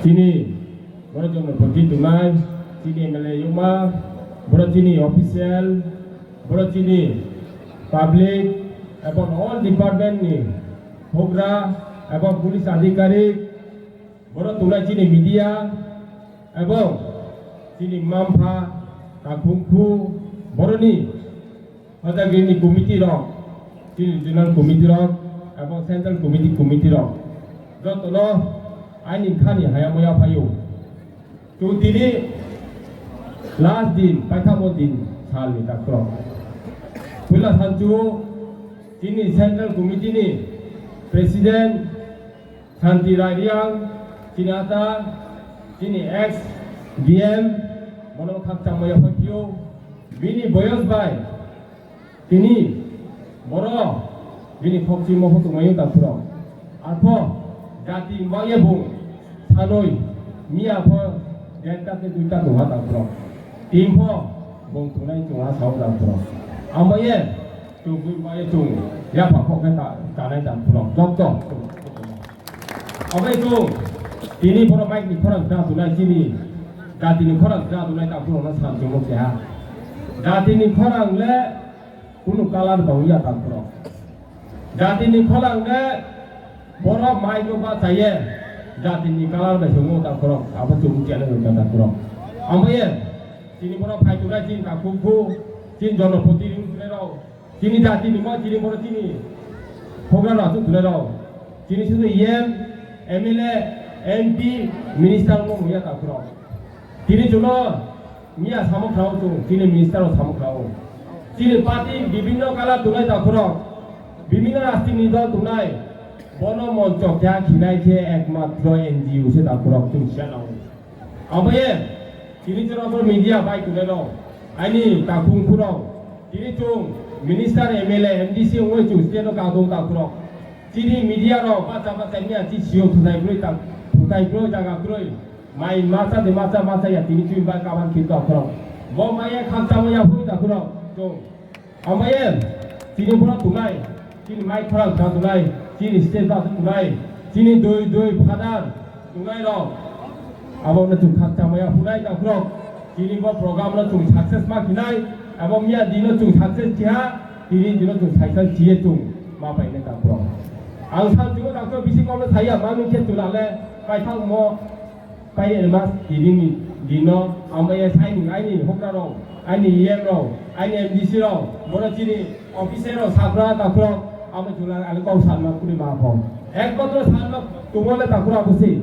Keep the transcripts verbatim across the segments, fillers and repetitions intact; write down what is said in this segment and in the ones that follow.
Chini borok jonopoti tunai, chini M L A yuma, borok chini official, borok chini public, ebong all department ni hogra, ebong police adhikarik, borok tunai chini media, ebong chini mampha, takhungkhu, boroni Hojagrini committee rok, chini regional committee rok, ebong central committee, committee rok, jotono aini khani hayamo yaphaio. Chwng tini last din, paithakmo din salni takhurok. Puila sanchu chini central committee ni president Santi Rariang, chini ata, chini ex D M, bono khakchangma yaphai phio, bini boyos bai, tini, boro, bini khokchi moho tongmai takhurok. Arpho, jati maya bung, sanoi, miya pho, denta te duita tongha takhurok. Timpho, bung tunai tongha sao takhurok. Ambaye, chubui maya chung, yapha khokhe ta, tanai takhurok. Jokto. Obo ito, tini borok mic ni khorang sna tunai chini, jati ni khorang sna tunai takhurok no sam chumuk keha. Jati ni khorang le kunu color ba wngya takhurok. Jati ni khorang le borok mic no ba chaye, jati ni color ba chumuk takhurok, abo chumuk channel wngya takhurok. Ambaye, tini borok phai tunai chini takhuk khu, chini jonopoti ring tunai rok. Chini jati ni ma chini borok chini program rok aswk thwlai rok. Chini sunu E M, M L A, M P, minister no muya takhurok. Chini chuno miya samok khlao chung, chini minister rok samok khlao. Chini party bibinno color tunai takhurok. Bibinno rasti ni dol tunai. Bono moncho kya khinai khe ekmatro N G O se takhurok chung siya nao. Ambaye, tini chwng abo media bai tongnairok, aini takhung khurok, tini chwng minister, M L A, M D C wngwi chwng state o kadung takhurok. Chini media rok bacha bacha miya chi sio thutai brwi ta, thutai brwi jaga brwi. Mai macha de macha macha ya tini chwng bai kaban khin takhurok. Bo maya khakchangma ya phwi takhurok. Chwng. Ambaye, chini borok tunai, chini mai khorang kha tunai, chini state ba tunai, chini dui dui father tunai rok. Abo no chung khakchangma ya phunai takhurok. Chini bo program no chung success ma khinai, abo miya dino chung success kiha, tini dino chung success kiye chung ma paine takhurok. Ang san chugo takhurok bisi kono saya mami khe tulale paithak mo Pai Elmas tini ni dino, ambai saini aini hokra rok, aini E M rok, aini M D C rok, bono chini officer rok, sabra takhurok, amo chwla ani kok sanma kuri ma pho. Ekmatro sanma tongmole takhura busi.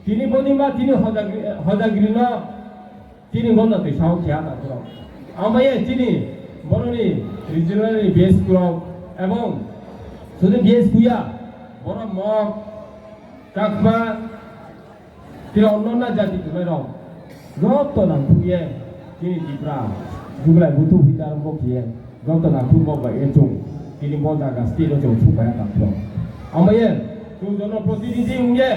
Tini boni ma tini hojagri-, hojagri no tini gomna twi sao khiya takhurok. Ambai chini boroni regional ni base kurok ebong sudi base kuya borok Mok, Chakma, Tei onno na jati kwbwi rok joto nangkukye chini Tipra jubilai buthuk hita rombo khiye joto nangkuk bo bai ye chung tini bo jaga state o chung sukaya nangkuk. Ambaye chung jono protinidhi wngye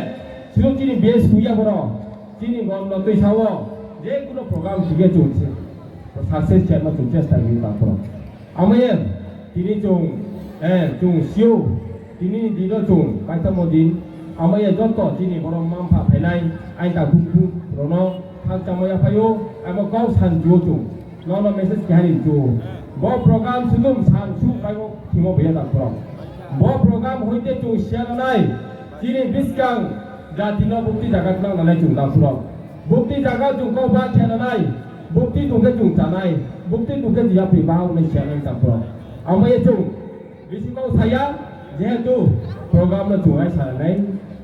sino chini base kuya borok chini gom no twi sao je kuno program khiye chung se success khaima chung chesta wngwi nangkuk. Amaya, tini chwng, eh, chwng sio, tini ni dino chwng, kaisa mo din, amaya joto chini borok mampha phainai, aita bukhu rono, thang chamaya phaio, amo kok san juo chwng, nono message kehani juo. Bo program sudum san su kaibo thimo baya da khorok. Bo program hoite chwng siya nai, chini biskang jati no bukti jaga tlang nai chwng da khorok. Bukti jaga chwng kok ba khe nanai, bukti tongkhe chwng chanai, bukti tongkhe chwng yapri ba hwnwi siya nai takhurok. Ambai chwng bisi kok saya, jehetu program no chwng ai sanai,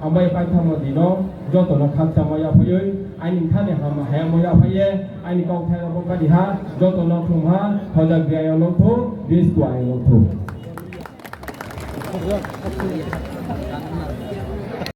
ambai paithakma dino jotono khakchangma yaphaiwi, aini thani hama hayamo yaphaiye, aini kok thairok bokadi ha, jotono khum ha, hojak biyayo longthu, bis kuayo longthu.